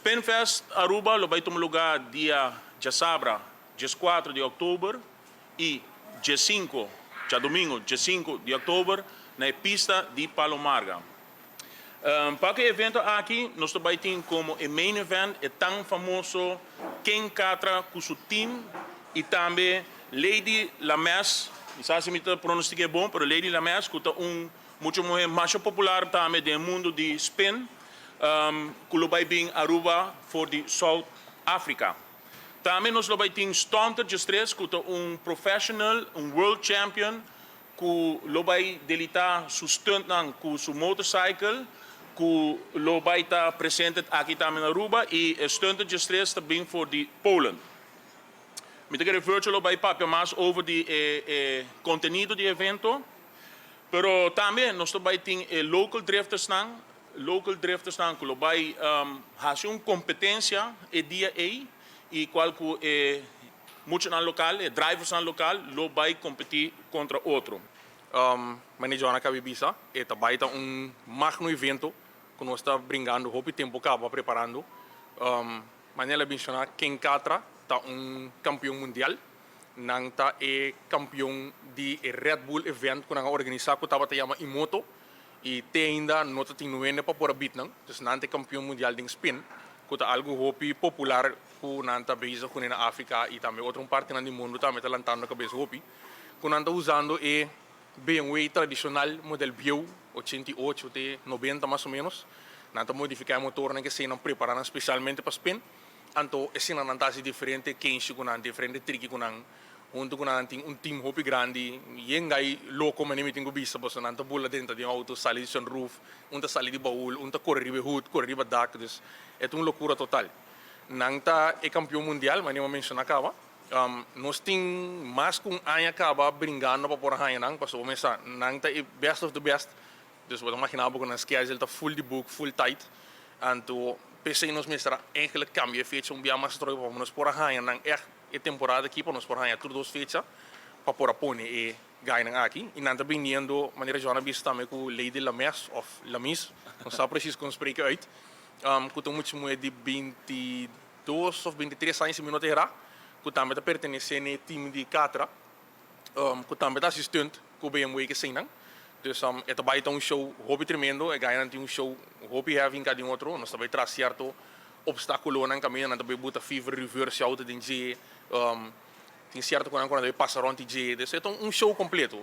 Spinfest Aruba lo bay tuma luga dia diasabra, 4 di october y 5, diadomingo, 5 di october, na pista di Palo Marga. Pa e evento aki, nos tambe tin como e main event e tan famoso Ken Catra cu su team y tambe Lady Lames, no sa si mi ta pronuncia bon, mas Lady Lames, cu ta un mucha muhe mas popular tambe den mundo di spin, cu lo bay bin Aruba for di South Africa. Tambe nos lo bay tin Stunter 13, cu ta un professional, un world champion, cu lo bay deleita su stuntnan cu su motorcycle, cu lo bay ta presente aki tambe na Aruba y Stunter 13 tambe for di Poland. Mi ta kere Virgil lo bay papia mas over di contenido di evento, pero tambe nos tambe tin local drifters nan cu lo bay haci un competencia e dia ey y cual cu muchanan local, drivers nan local, lo bay competi contra otro. Manera John a caba di bisa, e tambe ta un magno evento cu nos ta bringando, hopi tempo caba preparando. Manera menciona, Ken Catra ta un campeon mundial, nan ta e campeon di Red Bull event cu nan a organisa cu tabata yama Imoto y te ainda no tin ningun pa por beat nan, dus nan ta campeon mundial di spin, cu ta algo hopi popular cu nan ta bezig cu na Africa y tambe otro parti di mundo tambe ta lantando cabes hopi, cu nan ta usando e BMW tradicional model bieu, 88 te 90 mas o menos. Nan ta modifica e motor cu esey nan prepara specialmente pa spin. Anto, asina nan ta diferente kenshi cu nan, diferente trick cu nan. Hunto cu nan tin un team hopi grandi, yen guy loco manera mi tin cu bisa, paso nan ta bula den di auto, sali di sunroof, un ta sali di baul, un ta core riba hood, core riba dak, dus e ta un locura total. Nan ta e campeon mundial, manera mi a menciona caba. Nos tin mas cu un aña caba bringando pa por haya nan, paso cuminsa, nan ta best of the best. Dus bo ta imagina cu nan schedule ta full di book, full tight. Anto, p'esey nos mester eigenlijk cambia fecha un biaha mas trobe pa nos por haya nan echt e temporada aki pa nos por haya tur dos fecha pa por pone e guy nan aki. Y nan ta biniendo, manera John a bisa tambe, cu Lady Lames of Lamis, no sa precies con spreken uit. Cu ta mucha muhe di 22 of 23 aña, si mi no ta era, cu tambe ta pertenece na team di Catra, cu tambe ta stunt cu BMW cu esey nan. Dus e tambe ta un show hopi tremendo, e guy tin un show hopi heavy cada otro, nos tambe tras cierto obstaculo na caminda, nan tambe buta fever reverse auto den dje, tin cierto cu nan pasa rond dje, dus e ta un show completo.